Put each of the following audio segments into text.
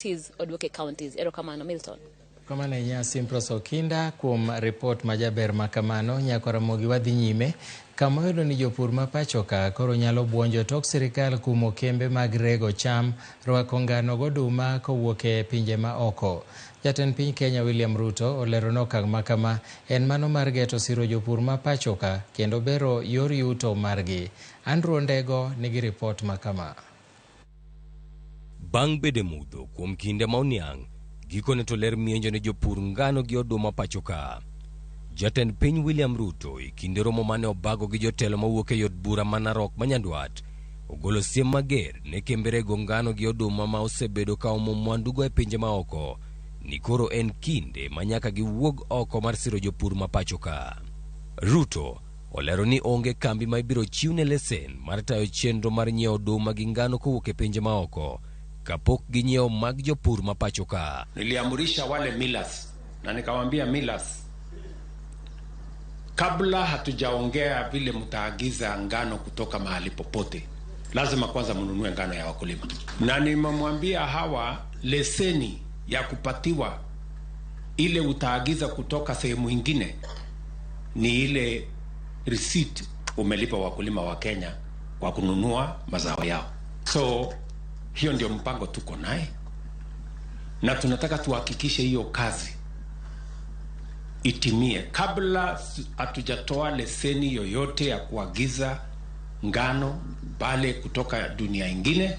Counties oduok e counties. Erokamano Milton. Kamano ahinya Simprose Okinda kuom ripot majaber ma kamano. Nyako Ramogi wadhi nyime kama oyudo ni jopur ma pacho ka koro nyalo buonjo tok sirikal kumo kembe mag rego cham, rwako ngano goduma kowuok e pinje ma oko. Jatend piny Kenya William Ruto olero ni okang' ma kama en mano mar geto siro jopur ma pacho ka kendo bero yor yuto margi. Andrew Ondego nigi ripot ma kama. Bang' bedo e mudho kuom kinde ma oniang', gikone to ler mienjo ne jopur ngano gi oduma pacho ka. Jatend piny William Ruto e kinde romo mane obago gi jotelo mawuok e od bura ma Narok ma Nyandwat, ogolo siem mager ne kembe rego ngano gi oduma ma osebedo ka omo mwandugo e pinje maoko, ni koro en kinde ma nyaka giwuog oko mar siro jopur ma pacho ka. Ruto olero ni onge kambi ma ibiro chiwne lesen mar tayo chenro mar nyiewo oduma gi ngano kowuok e pinje maoko kapok ginyiewo mag jopur ma pacho ka. Niliamrisha wale millers na nikawaambia millers, kabla hatujaongea vile mtaagiza ngano kutoka mahali popote, lazima kwanza mnunue ngano ya wakulima. Na nimemwambia hawa leseni ya kupatiwa ile utaagiza kutoka sehemu ingine ni ile receipt umelipa wakulima wa Kenya kwa kununua mazao yao. So hiyo ndio mpango tuko naye, na tunataka tuhakikishe hiyo kazi itimie kabla hatujatoa leseni yoyote ya kuagiza ngano bale kutoka dunia ingine,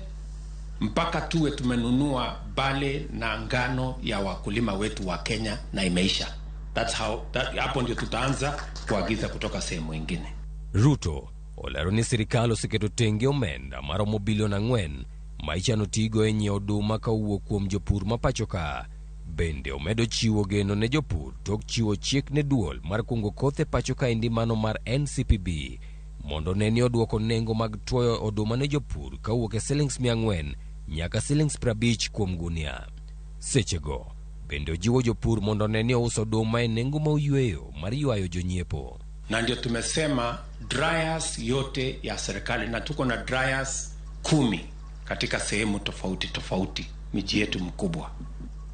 mpaka tuwe tumenunua bale na ngano ya wakulima wetu wa Kenya na imeisha. That's how, that, hapo ndio tutaanza kuagiza kutoka sehemu ingine. Ruto olero ni sirikal oseketo tenge omenda maromo bilion 4 ma ichano tigo e nyiewo oduma kowuok kuom jopur ma pacho ka. Bende omedo chiwo geno ne jopur tok chiwo chik ne duol mar kungo kothe pacho kaendi mano mar NCPB mondo ne ni oduoko nengo mag tuoyo oduma ne jopur kawuok e silings 400 nyaka silings 50 kuom gunia. Sechego bende ojiwo jopur mondo ne ni ouso oduma e nengo ma oyweyo mar ywayo jonyiepo. Na ndio tumesema dryers yote ya serikali, na tuko na dryers 10 katika sehemu tofauti tofauti miji yetu mkubwa.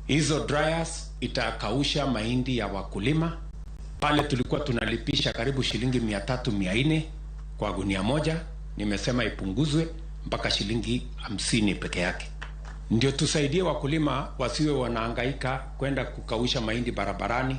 Hizo dryers itakausha mahindi ya wakulima. Pale tulikuwa tunalipisha karibu shilingi 300 400 kwa gunia moja, nimesema ipunguzwe mpaka shilingi 50 peke yake, ndio tusaidie wakulima wasiwe wanahangaika kwenda kukausha mahindi barabarani,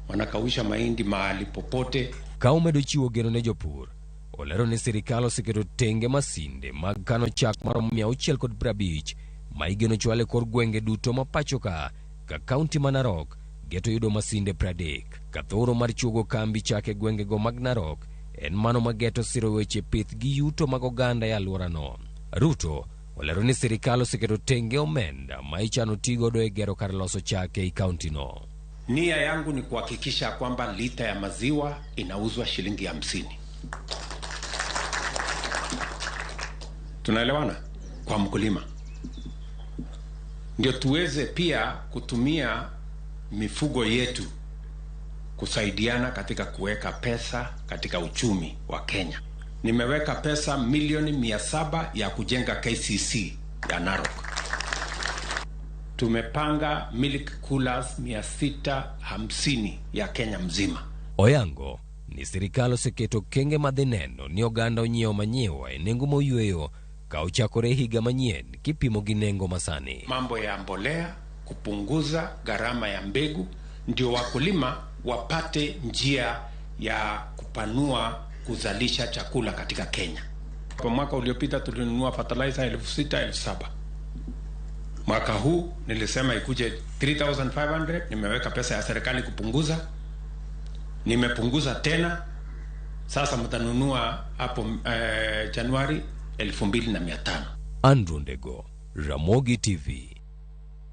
wanakausha mahindi mahali popote. Ka omedo chiwo geno ne jopur, olero ni sirikal oseketo tenge masinde mag kano chak maromo 650 ma igeno chwal e kor gwenge duto ma pacho ka ka kaunti ma Narok geto yudo masinde 30. Kathoro mar chuogo kambi chak e gwengego mag Narok en mano ma geto siro weche pith gi yuto mag oganda e alworano. Ruto olero ni sirikal oseketo tenge omenda ma ichano tigodo e gero kar loso chak ei kauntino. Nia yangu ni kuhakikisha kwamba lita ya maziwa inauzwa shilingi 50. Tunaelewana? Kwa mkulima ndio tuweze pia kutumia mifugo yetu kusaidiana katika kuweka pesa katika uchumi wa Kenya. Nimeweka pesa milioni 700 ya kujenga KCC ya Narok. Tumepanga milk coolers 650 ya Kenya mzima. Oyango ni sirikal oseketo kenge madhi neno ni oganda onyiewo manyiwa e nengo moyweyo ka ochakore higa manyien kipimo gi nengo masani. Mambo ya mbolea, kupunguza gharama ya mbegu, ndio wakulima wapate njia ya kupanua kuzalisha chakula katika Kenya. Kwa mwaka uliopita tulinunua fertilizer 6,000 7,000. Mwaka huu nilisema ikuje 3,500, nimeweka pesa ya serikali kupunguza. Nimepunguza tena. Sasa mtanunua hapo Januari 2,500. Andrew Ndego, Ramogi TV.